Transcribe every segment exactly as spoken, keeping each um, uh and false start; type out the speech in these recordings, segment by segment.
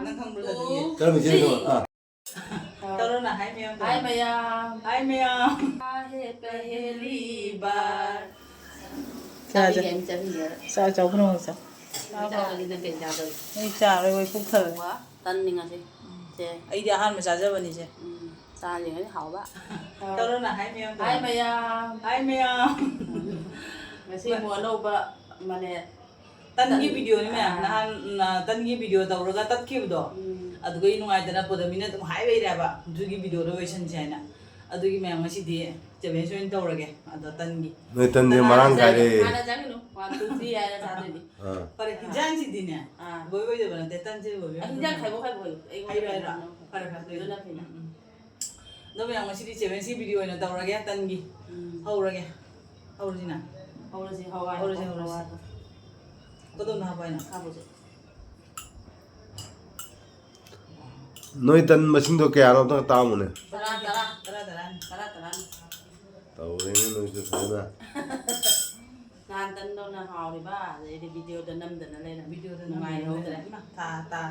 ꯅꯪ ꯈꯪꯕ꯭ꯔꯥ ꯑꯗꯨꯗꯤ? ꯀꯔꯝꯕ ꯏꯁꯩꯅꯣ? ꯑꯥ꯫ ꯇꯧꯔꯣꯅ, ꯍꯥꯏ ꯃꯌꯥꯝ ꯇꯧꯔꯣ꯫ ꯍꯥꯏ ꯃꯌꯥꯝ꯫ ꯍꯥꯏ ꯃꯌꯥꯝ꯫ ꯍꯥ ꯍꯦ ꯄꯍꯦꯂꯤ ꯕꯥꯔ꯫ ꯆꯥꯁꯦ꯫ ꯆꯥꯕꯤꯒꯦ, ꯑꯩ ꯆꯥꯕꯤꯒꯦ꯫ ꯆꯥ ꯆꯥꯎꯈ꯭ꯔꯣ, ꯆꯥ꯫ ꯆꯥꯕꯤꯒꯦ, ꯅꯪ ꯀꯩ ꯆꯥꯗꯣꯏ? ꯑꯩ ꯆꯥꯔꯣꯏ, ꯑꯩ ꯄꯨꯛ ꯊꯜꯂꯦ꯫ ꯋꯥ, ꯇꯟꯅꯤ ꯉꯁꯤ꯫ ꯁꯦ꯫ ꯑꯩꯗꯤ ꯑꯍꯥꯟꯕ ꯆꯥꯖꯕꯅꯤꯁꯦ꯫ ꯎꯝ, ꯆꯥꯁꯦ ꯉꯁꯤ ꯍꯥꯎꯕ꯫ ꯇꯧꯔꯣꯅ, ꯍꯥꯏ ꯃꯌꯥꯝ ꯇꯧꯔꯣ꯫ ꯍꯥꯏ ꯃꯌꯥꯝ꯫ ꯍꯥꯏ ꯃꯌꯥꯝ꯫ ꯉꯁꯤ ꯑꯃꯨꯛ ꯑꯅꯧꯕ ꯑꯃꯅꯦ꯫ ꯇꯟꯒꯤ ꯇꯟ-, videoꯅꯤ ꯃꯌꯥꯝ꯫ ꯑꯥ꯫ ꯅꯍꯥꯟ, ꯅ-, ꯇꯟꯒꯤ video ꯇꯧꯔꯒ ꯇꯠꯈꯤꯕꯗꯣ꯫ ꯎꯝ꯫ ꯑꯗꯨꯒ ꯑꯩ ꯅꯨꯡꯉꯥꯏꯇꯅ ꯄꯨꯗꯕꯤꯅ ꯑꯗꯨꯝ ꯍꯥꯏꯕ ꯏꯔꯦꯕ, ꯑꯗꯨꯒꯤ videoꯗꯣ ꯂꯣꯏꯁꯟꯁꯦ ꯍꯥꯏꯅ꯫ ꯑꯗꯨꯒꯤ ꯃꯌꯥꯝ ꯉꯁꯤꯗꯤ challenge ꯑꯣꯏꯅ ꯇꯧꯔꯒꯦ꯫ ꯑꯗꯣ ꯇꯟꯒꯤ꯫ ꯅꯣꯏ ꯇꯟꯗꯤ ꯇꯟ ꯃꯔꯥꯡ ꯍꯥꯟꯅ ꯀꯥꯏꯔꯦ꯫ ꯆꯥꯒꯦ꯫ ꯍꯥꯟꯅ ꯆꯥꯒꯤꯅꯨ꯫ One, two, three ꯍꯥꯏꯔ ꯆꯥꯗꯣꯏꯅꯤ꯫ ꯑꯥ꯫ ꯐꯔꯦ, ꯍꯤꯟꯖꯥꯡꯁꯤꯗꯤꯅꯦ, ꯑꯥ꯫ ꯂꯣꯏ ꯑꯣꯏꯗꯕ ꯅꯠꯇꯦ, ꯇꯟꯁꯦ ꯂꯣꯏꯕ ꯑꯥ, ꯍꯤꯟꯖꯥꯡ ꯈꯥꯏꯗꯣꯛ ꯈꯥꯏꯗꯣꯛ ꯍꯥꯏꯌꯨ꯫ ꯑꯩꯉꯣꯟꯗ ꯍꯥꯏꯔꯣ, ꯍꯥꯏꯔꯣ꯫ ꯍꯥꯏꯔꯣ꯫ ꯐꯔꯦ, ꯐꯔꯦ, ꯑꯗꯨꯅ ꯐꯩꯅ꯫ ꯎꯝ, ꯎꯝ꯫ ꯑꯗꯣ ꯃꯌꯥꯝ, ꯉꯁꯤꯗꯤ challenge ꯀꯤ video ꯑꯣꯏꯅ ꯇꯧꯔꯒꯦ, ꯇꯟꯒꯤ꯫ ꯎꯝ꯫ ꯍꯧꯔꯒꯦ꯫ ꯍꯧꯔꯁꯤꯅ꯫ ꯍꯧꯔꯁꯤ, ꯍꯋꯥꯏ꯫ ꯍꯧꯔꯁꯤ, ꯍꯧꯔꯁꯤ꯫ ꯍꯋꯥꯏ꯫ ꯀꯗꯣꯝꯗ ꯍꯥꯞꯄ ꯍꯥꯏꯅꯣ? ꯍꯥꯞꯄꯁꯦ꯫ ꯅꯣꯏ ꯇꯟ ꯃꯁꯤꯡꯗꯣ ꯀꯌꯥꯅꯣ ꯑꯝꯇ ꯇꯥꯛꯑꯝꯃꯨꯅꯦ꯫ ꯇꯔꯥ, ꯇꯔꯥ꯫ ꯇꯔꯥ, ꯇꯔꯥꯅꯤ꯫ ꯇꯔꯥ, ꯇꯔꯥꯅꯤ꯫ ꯇꯧꯔꯦꯅꯦ ꯅꯣꯏꯁꯨ ꯐꯖꯅ꯫ ꯅꯍꯥꯟ ꯇꯟꯗꯧꯅ ꯍꯥꯎꯔꯤꯕ, ꯑꯗꯩꯗꯤ videoꯗ ꯅꯝꯗꯅ ꯂꯩꯔꯝꯃꯤ꯫ Videoꯗ ꯅꯝꯗꯅ ꯅꯨꯡꯉꯥꯏꯍꯧꯗ꯭ꯔꯦ꯫ ꯂꯩꯔꯝꯃꯤ꯫ ꯏꯃꯥ, ꯇꯥ, ꯇꯥ꯫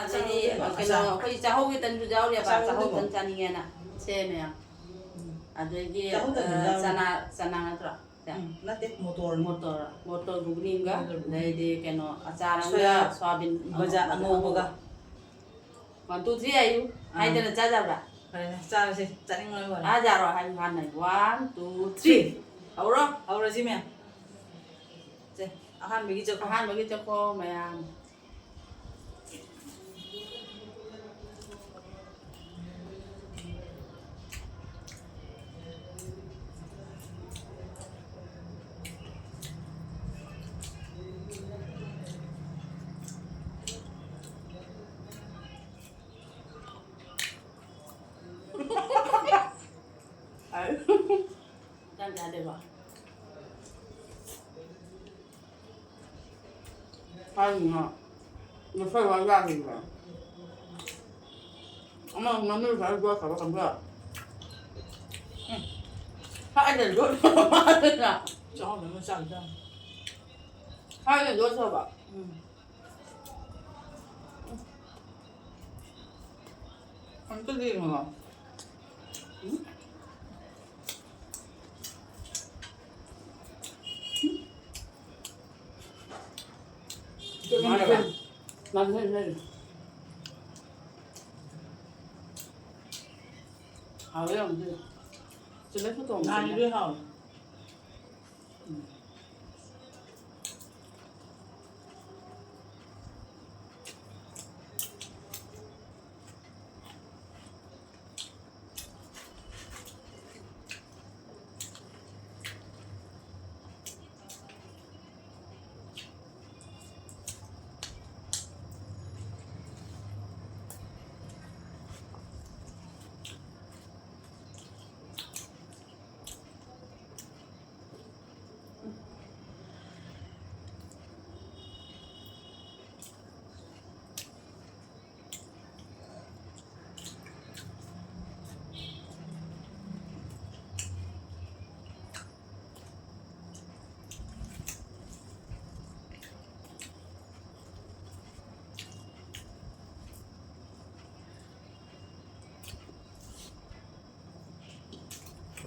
ꯑꯗꯩꯗꯤ ꯀꯩꯅꯣ, ꯑꯩꯈꯣꯏ ꯆꯥꯍꯧꯒꯤ ꯇꯟꯁꯨ ꯌꯥꯎꯔꯤꯕ, ꯆꯥꯍꯧꯒꯤ ꯆꯥꯍꯧꯒꯤ ꯇꯟ꯫ ꯇꯟ ꯆꯥꯅꯤꯡꯉꯦꯅ ꯁꯦꯝꯃꯦ꯫ ꯎꯝ꯫ ꯑꯗꯒꯤ, ꯆꯥꯍꯧ ꯇꯟꯁꯨ ꯑ, ꯌꯥꯎꯔꯤ꯫ ꯆꯅꯥ, ꯆꯅꯥ ꯅꯠꯇ꯭ꯔꯣ? ꯁꯦ꯫ ꯎꯝ, ꯅꯠꯇꯦ, ꯃꯣꯇꯣꯔꯅꯤ꯫ ꯃꯣꯇꯣꯔ, ꯃꯣꯇꯣꯔ ꯘꯨꯒꯅꯤ ꯑꯃꯒ, ꯃꯣꯇꯣꯔ ꯘꯨꯒꯅꯤ꯫ ꯑꯗꯩꯗꯤ ꯀꯩꯅꯣ, ꯑꯆꯥꯔ ꯑꯃꯒ, ꯁꯣꯌꯥ ꯁꯣꯌꯥꯕꯤꯟ ꯕꯖꯥ-, ꯑꯉꯧꯕ, ꯑꯉꯧꯕꯒ꯫ ꯑꯉꯧꯕ꯫ One, two, three ꯍꯥꯏꯌꯨ꯫ ꯑꯥ꯫ ꯍꯥꯏꯗꯅ ꯆꯥꯖꯕ꯭ꯔꯥ? ꯐꯔꯦꯅꯦ, ꯆꯥꯔꯁꯦ꯫ ꯆꯥꯅꯤꯡꯕꯅ ꯂꯣꯏꯔꯦ꯫ ꯆꯥꯖꯔꯣ ꯍꯥꯏꯌꯨ ꯍꯥꯟꯅ꯫ One, two, three꯫ Three꯫ ꯍꯧꯔꯣ꯫ ꯍꯧꯔꯁꯤ ꯃꯌꯥꯝ꯫ ꯁꯦ, ꯑꯍꯥꯟꯕꯒꯤ ꯆꯠꯈꯣ꯫ ꯑꯍꯥꯟꯕꯒꯤ ꯆꯠꯈꯣ ꯃꯌꯥꯝ꯫ ꯆꯥꯛ ꯆꯥꯗꯦꯕ꯫ ꯍꯥꯏꯅꯤꯡꯉꯣ꯫ ꯉꯁꯥꯏ ꯋꯥ ꯌꯥꯈꯤꯗ꯭ꯔꯦ꯫ ꯑꯃ ꯉꯥꯅꯨ ꯁꯥꯏ ꯌꯣꯠꯈ꯭ꯔꯕ ꯀꯩꯅꯣ ꯇꯧꯔꯦ꯫ ꯎꯝ꯫ ꯁꯥꯏꯗ ꯌꯣꯠꯈ꯭ꯔꯕ ꯃꯥꯜꯂꯦꯅ꯫ ꯆꯥꯎꯅ ꯑꯃ ꯆꯥꯈꯤꯗ꯭ꯔꯥ? ꯁꯥꯏꯗ ꯌꯣꯠꯈ꯭ꯔꯕ꯫ ꯎꯝ꯫ ꯑꯝꯇꯗꯤ ꯌꯦꯡꯉꯣ꯫ ꯎꯝ꯫ ꯃꯥꯅꯦꯕ꯫ ꯃꯥꯅꯦ, ꯃꯥꯅꯦ꯫ ꯍꯥꯎꯋꯦ ꯌꯥꯝ ꯊꯤꯅ꯫ ꯆꯨꯝꯃꯦ, ꯐꯣꯇꯣ ꯑꯃ ꯉꯥꯅꯤ ꯆꯨꯝꯃꯦ꯫ ꯂꯣꯏ ꯍꯥꯎꯋꯦ꯫ ꯎꯝ꯫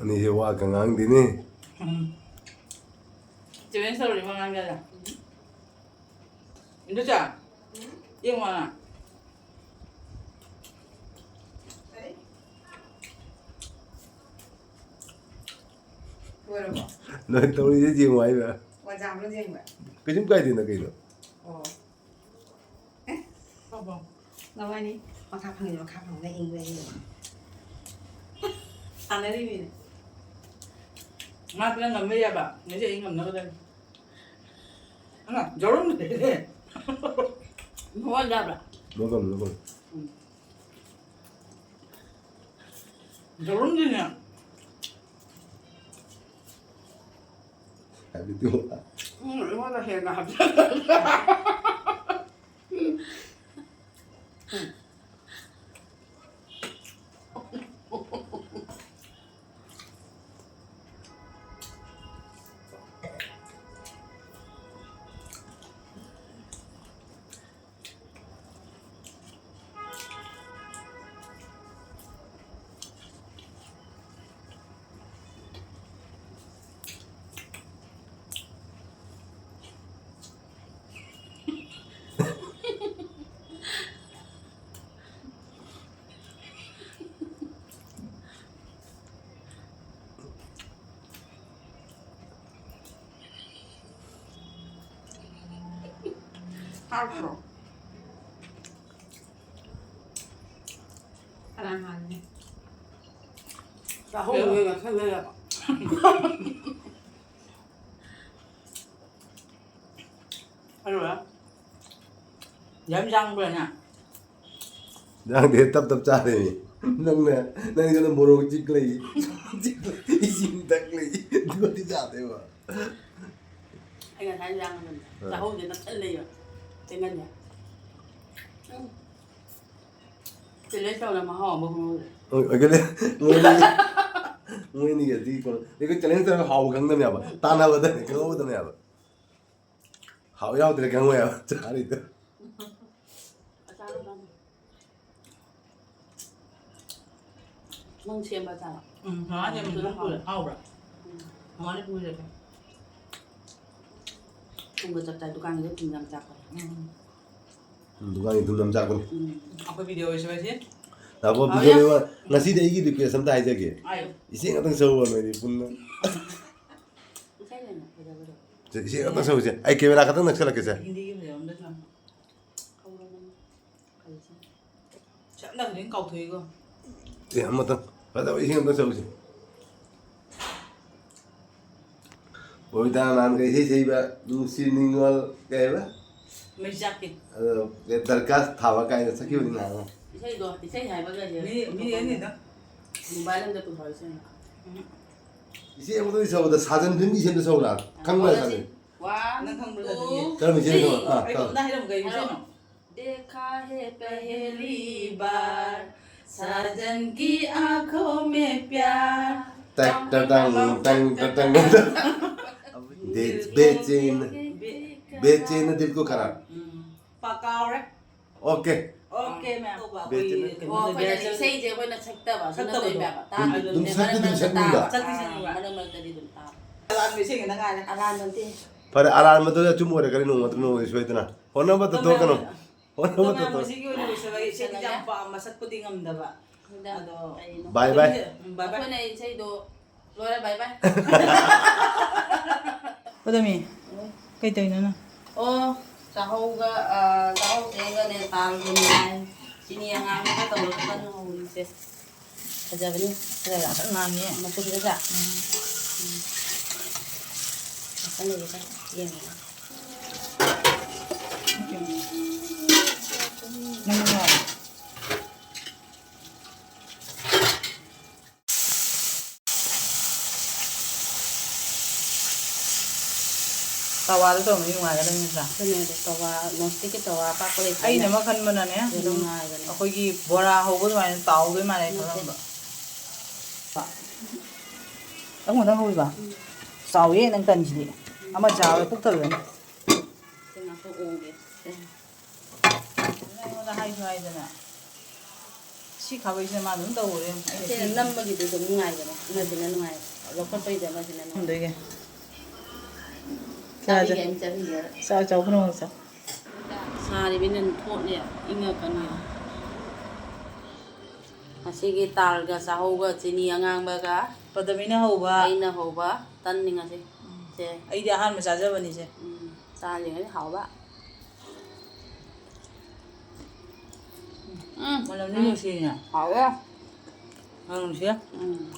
ꯑꯅꯤꯁꯦ ꯋꯥꯒ ꯉꯥꯡꯗꯦꯅꯦ꯫ ꯎꯝ꯫ Challenge ꯇꯧꯔꯤ ꯃꯉꯥꯡꯒꯗ꯫ ꯏꯟꯗꯣꯆꯥ, ꯌꯦꯡꯉꯣ ꯅꯪ꯫ ꯂꯣꯏꯔꯕꯣ? ꯅꯣꯏ ꯇꯧꯔꯤꯁꯦ ꯌꯦꯡꯉꯣ ꯍꯥꯏꯕ꯫ WhatsApp ꯂꯣ ꯌꯦꯡꯕ? ꯀꯩꯁꯨꯝ ꯀꯥꯏꯗꯦꯅ ꯀꯩꯅꯣ꯫ ꯑꯣ꯫ ꯅꯕꯥꯅꯤ ꯃꯈꯥ ꯐꯪꯉꯤ, ꯃꯈꯥ ꯐꯪꯉꯤ, ꯏꯪꯕ꯭ꯔꯥ ꯌꯦꯡꯉꯣ꯫ ꯁꯥꯟꯅꯔꯤꯃꯤꯅꯦ꯫ ꯃꯥ ꯈꯔ ꯉꯝꯕ ꯌꯥꯕ, ꯉꯁꯤ ꯑꯩ ꯉꯝꯅꯕꯗꯅꯤ꯫ ꯑꯉꯥꯡ ꯖꯧꯔꯝꯗꯦ꯫ ꯅꯣꯛꯑ ꯌꯥꯕ꯭ꯔꯥ? ꯅꯣꯛꯀꯅꯨ, ꯅꯣꯛꯀꯅꯨ꯫ ꯎꯝ꯫ ꯖꯧꯔꯝꯗꯦꯅꯦ꯫ ꯍꯥꯏꯕꯗꯤ ꯎꯝ, ꯑꯩꯉꯣꯟꯗ ꯍꯦꯟꯅ ꯍꯥꯞꯆꯜꯂꯒ꯫ ꯍꯥꯎꯇ꯭ꯔꯣ? ꯀꯅꯥ ꯍꯥꯟꯅꯤ? ꯆꯥꯍꯧꯕꯗꯣ ꯅꯛꯁꯜꯂꯦ ꯍꯥꯏꯕ꯫ ꯑꯗꯨꯒ ꯌꯥꯝ ꯌꯥꯡꯕ꯭ꯔꯥ ꯅꯪ? ꯌꯥꯡꯗꯦ, ꯇꯞ ꯇꯞ ꯆꯥꯔꯦꯃꯤ꯫ ꯅꯪꯅ, ꯅꯪꯒꯤꯗꯨꯅ ꯃꯣꯔꯣꯛ ꯆꯤꯛ ꯂꯩ, ꯆꯤꯛ ꯂꯩ, ꯏꯁꯤꯡ ꯊꯛ ꯂꯩ, ꯑꯗꯨꯒꯗꯤ ꯆꯥꯗꯦꯕ꯫ ꯑꯩ ꯉꯁꯥꯏ ꯌꯥꯡꯕꯅꯦ꯫ ꯑꯥ꯫ ꯆꯥꯍꯧꯗꯦ, ꯅꯛꯁꯜꯂꯦꯕ꯫ ꯆꯦꯡꯒꯟꯁꯦ꯫ ꯎꯝ꯫ ꯆꯦꯂꯦꯟꯖ ꯇꯧꯅ ꯃꯍꯥꯎ ꯑꯃ ꯈꯪꯍꯧꯗ꯭ꯔꯦ꯫ ꯍꯣꯏ, ꯑꯣꯏꯒꯜꯂꯦ꯫ ꯃꯣꯏꯅꯤ, ꯃꯣꯏꯅꯤꯒꯗꯤ ꯀꯣ-, ꯑꯩꯈꯣꯏ ꯆꯦꯂꯦꯟꯖ ꯇꯧꯔꯒ ꯍꯥꯎꯕ ꯈꯪꯗꯕꯅꯦꯕ꯫ ꯇꯥꯟꯅꯕꯗꯅꯦ ꯈꯪꯍꯧꯗꯕꯅꯦꯕ꯫ ꯍꯥꯎ ꯌꯥꯎꯗ꯭ꯔꯦ ꯈꯪꯉꯣꯏ ꯍꯥꯏꯕ ꯆꯥꯔꯤꯗꯣ꯫ ꯑꯆꯥꯔ ꯆꯥꯅꯤ꯫ ꯅꯪ ꯁꯦꯝꯕ ꯑꯆꯥꯔ? ꯎꯝ, ꯃꯃꯥ ꯁꯦꯝꯕꯗꯨꯅ ꯍꯥꯎ-, ꯍꯥꯎꯕ꯭ꯔꯥ? ꯎꯝ꯫ ꯃꯃꯥꯅ ꯄꯨꯔꯤꯔꯀꯦ? ꯊꯨꯝꯒ ꯆꯞ ꯆꯥꯏ, ꯗꯨꯀꯥꯟꯒꯤꯗ ꯊꯨꯝ ꯌꯥꯝ ꯆꯥꯛꯄꯅꯦ꯫ ꯎꯝ꯫ ꯎꯝ, ꯗꯨꯀꯥꯟꯒꯤ ꯊꯨꯝ ꯌꯥꯝ ꯆꯥꯛꯄꯅꯦ꯫ ꯎꯝ꯫ ꯑꯩꯈꯣꯏ ꯚꯤꯗꯤꯑꯣ ꯑꯣꯏꯁꯨ ꯑꯣꯏꯁꯤ꯫ ꯂꯥꯛꯄ ꯍꯥꯎ ꯚꯤꯗꯤꯑꯣ ꯌꯥꯝ꯫ ꯂꯩꯕ, ꯉꯁꯤꯗꯤ ꯑꯩꯒꯤ ꯔꯤꯀ꯭ꯋꯦꯁ ꯑꯝꯇ ꯍꯥꯏꯖꯒꯦ꯫ ꯍꯥꯏꯌꯨ꯫ ꯏꯁꯤꯡ ꯉꯥꯛꯇꯪ ꯁꯧꯕ ꯅꯣꯏꯗꯤ ꯄꯨꯟꯅ꯫ ꯏꯁꯩ ꯂꯩꯅ ꯐꯖꯕꯗꯣ꯫ ꯁꯦ, ꯏꯁꯤꯡ ꯉꯥꯛꯇꯪ ꯁꯧꯁꯦ꯫ ꯑꯩ ꯀꯦꯃꯦꯔꯥ ꯈꯛꯇꯪ ꯅꯛꯁꯜꯂꯛꯀꯦꯁꯦ꯫ ꯍꯤꯟꯗꯤꯒꯤ ꯐꯖꯕ ꯑꯝꯗ ꯁꯥ꯫ ꯍꯧꯔꯕꯅꯤ꯫ ꯀꯔꯤꯁꯦ? ꯁꯛꯅ ꯈꯨꯗꯤꯡ ꯀꯥꯎꯊꯣꯛꯏꯀꯣ꯫ ꯑꯦ, ꯑꯃꯇꯪ ꯐꯖꯕ ꯏꯁꯩ ꯑꯃꯇꯪ ꯆꯠꯂꯨꯁꯦ꯫ ꯕꯕꯤꯇꯥ ꯅꯍꯥꯟꯒ ꯏꯁꯩ ꯁꯛꯏꯕ ꯅꯨꯡꯁꯤ ꯅꯤꯉꯣꯜ ꯀꯩ ꯍꯥꯏꯕ? ꯃꯩꯆꯥꯛꯀꯤ꯫ ꯑꯗꯣ, ꯗꯔꯀꯥꯁ ꯊꯥꯕ ꯀꯥꯏꯅ ꯁꯛꯈꯤꯕꯅꯤ ꯅꯍꯥꯟ꯫ ꯏꯁꯩꯗꯣ, ꯏꯁꯩ ꯍꯥꯏꯕꯒꯁꯦ ꯃꯤ, ꯃꯤ ꯑꯅꯤꯗ꯫ ꯃꯣꯕꯥꯏꯜ ꯑꯝꯗ ꯄꯨꯊꯣꯔꯛꯏꯁꯦ꯫ ꯏꯁꯩ ꯑꯃꯇꯪ ꯁꯛꯎꯗ, ꯁꯥꯖꯟ ꯐꯤꯂꯝꯒꯤ ꯏꯁꯩ ꯑꯝꯇ ꯁꯛꯎꯅ꯫ ꯈꯪꯕ꯭ꯔꯥ ꯁꯥꯖꯟ? One, ꯅꯪ ꯈꯪꯕ꯭ꯔꯥ two, ꯁꯥꯖꯟꯒꯤ? ꯀꯔꯝꯕ ꯏꯁꯩꯅꯣ? three. ꯑꯥ, ꯑꯩ ꯀꯔꯝꯕ? ꯑꯝꯇ ꯍꯥꯏꯔꯝꯒꯦ, ꯏꯁꯩꯅꯣ? देखा है पहली बार साजन की आंखों में प्यार। ꯇꯛ ꯇꯛ ꯇꯪ, ꯇꯪ ꯇꯛ ꯇꯪ꯫ ꯕꯦ-, ꯕꯦꯆꯦꯟ, ꯕꯦꯆꯦꯟ ꯗꯤꯜ ꯀꯣ ꯀꯔꯥꯔ꯫ ꯎꯝ꯫ ꯄꯥ ꯀꯥꯎꯔꯦ꯫ ꯑꯣꯀꯦ꯫ ꯑꯣꯀꯦ, ꯃꯦꯝ꯫ ꯕꯦꯆꯦꯟ꯫ ꯑꯩꯈꯣꯏ ꯑꯣ, ꯑꯩꯈꯣꯏꯅ ꯀꯩꯅꯣꯗ ꯏꯁꯩꯁꯦ ꯑꯩꯈꯣꯏꯅ ꯁꯛꯇꯕ, ꯑꯗꯨ ꯁꯛꯇꯕꯗꯣ꯫ ꯅꯠꯇꯦꯕ, ꯇꯥꯕ꯫ ꯑꯗꯨꯝ ꯁꯛꯇꯤ ꯑꯗꯨꯝ ꯁꯛꯅꯤꯡꯕ꯫ ꯁꯛꯇꯤ ꯁꯛꯅꯤꯡꯕ꯫ ꯃꯔꯛ ꯃꯔꯛꯇꯗꯤ ꯑꯗꯨꯝ ꯇꯥꯕ꯫ ꯑꯔꯥꯟꯕ ꯏꯁꯩ ꯉꯥꯛꯇ ꯉꯥꯏꯔꯦ꯫ ꯑꯔꯥꯟꯕ ꯅꯠꯇꯦ꯫ ꯐꯔꯦ, ꯑꯔꯥꯟꯕꯗꯨꯗ ꯑꯆꯨꯝꯕ ꯑꯣꯏꯔꯛꯀꯅꯤ ꯅꯣꯡꯃ ꯅꯠꯇ꯭ꯔꯒ ꯅꯣꯡꯃꯗꯤ ꯁꯣꯏꯗꯅ꯫ ꯍꯣꯠꯅꯕ ꯇꯧꯊꯣꯛꯀꯅꯨ꯫ ꯍꯣꯠꯅꯕ ꯃꯌꯥꯝ ꯇꯧꯊꯣꯛ꯫ ꯉꯁꯤꯒꯤ ꯑꯣꯏꯅ ꯂꯣꯏꯁꯤꯜꯂꯒꯦ꯫ ꯏꯁꯩꯗꯤ ꯌꯥꯝ ꯄꯥꯝꯕ, ꯁꯛꯄꯗꯤ ꯉꯝꯗꯕ꯫ ꯑꯗꯣ ꯀꯩꯅꯣ? ꯕꯥꯏ ꯕꯥꯏ꯫ ꯎꯝ, ꯕꯥꯏ ꯕꯥꯏ꯫ ꯑꯩꯈꯣꯏꯅ ꯏꯁꯩꯗꯣ ꯂꯣꯏꯔꯦ, ꯕꯥꯏ ꯕꯥꯏ꯫ ꯄꯗꯃꯤ, ꯀꯩ ꯇꯧꯔꯤꯅꯣ ꯅꯪ? ꯑꯣ, ꯆꯥꯍꯧꯒ, ꯑ, ꯆꯥꯍꯧ ꯆꯦꯡꯒꯅꯦ, ꯇꯥꯜꯒꯅꯦ ꯍꯥꯏ꯫ ꯆꯤꯅꯤ ꯑꯉꯥꯡꯕꯒ ꯇꯧꯔꯒ ꯀꯟꯅ ꯍꯧꯔꯤꯁꯦ꯫ ꯐꯖꯕꯅꯤ꯫ ꯐꯖꯕ ꯌꯥꯝ ꯀꯟꯅ ꯉꯥꯡꯉꯦ꯫ ꯃꯆꯨ ꯐꯖꯗ꯭ꯔꯥ? ꯎꯝ꯫ ꯎꯝ꯫ ꯉꯥꯛꯇꯪ ꯂꯩꯔꯒ ꯌꯦꯡꯉꯒꯦ꯫ ꯅꯪ ꯅꯨꯡꯉꯥꯏ꯫ ꯇꯋꯥꯗ ꯇꯧꯔꯝꯃꯗꯤ ꯅꯨꯡꯉꯥꯏꯒꯗꯕꯅꯤ ꯅꯠꯇ꯭ꯔꯥ? ꯑꯗꯨꯅꯦ ꯑꯗꯣ, ꯇꯋꯥ, ꯅꯣꯟꯁꯇꯤꯛꯀꯤ ꯇꯋꯥ ꯑꯄꯥꯛꯄ ꯂꯩꯇ꯭ꯔꯥꯅꯦ? ꯑꯩꯅ ꯑꯃ ꯈꯟꯕꯅꯅꯦ, ꯑꯗꯨ ꯑꯗꯨꯝ ꯅꯨꯡꯉꯥꯏꯕꯅꯦ꯫ ꯑꯩꯈꯣꯏꯒꯤ ꯕꯣꯔꯥ ꯍꯧꯕ ꯑꯗꯨꯃꯥꯏꯅ ꯇꯥꯎꯗꯣꯏ ꯃꯥꯜꯂꯦ ꯑꯩ ꯅꯠꯇꯦ꯫ ꯈꯜꯂꯝꯕ꯫ ꯑꯩꯉꯣꯟꯗ ꯍꯧꯔꯤꯕ? ꯎꯝ꯫ ꯆꯥꯎꯋꯦ ꯅꯪ ꯇꯟꯁꯤꯗꯤ꯫ ꯑꯃ ꯆꯥꯕꯗ ꯄꯨꯛ ꯊꯜꯂꯅꯤ꯫ ꯁꯤ ꯉꯥꯛꯇ ꯑꯣꯝꯒꯦ꯫ ꯅꯪ ꯑꯩꯉꯣꯟꯗ ꯍꯥꯏꯁꯨ ꯍꯥꯏꯗꯅ꯫ ꯁꯤ ꯈꯥꯕꯩꯁꯤꯅ ꯃꯥ ꯑꯗꯨꯝ ꯇꯧꯔꯦ꯫ ꯑꯩꯅ ꯁꯤꯅ ꯁꯤ ꯅꯝꯕꯒꯤꯗꯤ ꯑꯗꯨꯝ ꯅꯨꯡꯉꯥꯏꯕꯅꯦ꯫ ꯑꯃꯁꯤꯅ ꯅꯨꯡꯉꯥꯏ꯫ ꯂꯧꯈꯠꯄꯩꯗꯤ ꯑꯃꯁꯤꯅ ꯅꯨꯡꯉꯥꯏ꯫ ꯊꯝꯗꯣꯏꯒꯦ꯫ ꯆꯥꯁꯦ꯫ ꯆꯥꯕꯤꯒꯦ, ꯑꯩꯅ ꯆꯥꯕꯤꯒꯦ꯫ ꯆꯥꯎ, ꯆꯥꯎ, ꯄꯨꯝꯅꯃꯛ ꯆꯥꯎ꯫ ꯁꯥꯔꯤꯕꯅꯤꯅ ꯊꯣꯠꯂꯦ, ꯏꯪꯉꯛꯀꯅꯤ꯫ ꯉꯁꯤꯒꯤ ꯇꯥꯜꯒ ꯆꯥꯍꯧꯒ ꯆꯤꯅꯤ ꯑꯉꯥꯡꯕꯒ ꯄꯗꯃꯤꯅ ꯍꯧꯕ꯫ ꯑꯩꯅ ꯍꯧꯕ ꯇꯟꯅꯤ ꯉꯁꯤ꯫ ꯎꯝ꯫ ꯁꯦ꯫ ꯑꯩꯗꯤ ꯑꯍꯥꯟꯕ ꯆꯥꯖꯕꯅꯤꯁꯦ꯫ ꯎꯝ, ꯆꯥꯗ꯭ꯔꯤꯉꯩꯗ ꯍꯥꯎꯕ꯫ ꯎꯝ꯫ ꯃꯅꯝꯗꯤ ꯎꯝ꯫ ꯅꯨꯡꯁꯤꯅꯦ꯫ ꯍꯥꯎꯋꯦ꯫ ꯃꯅꯝ ꯅꯨꯡꯁꯤꯌꯦ꯫ ꯎꯝ꯫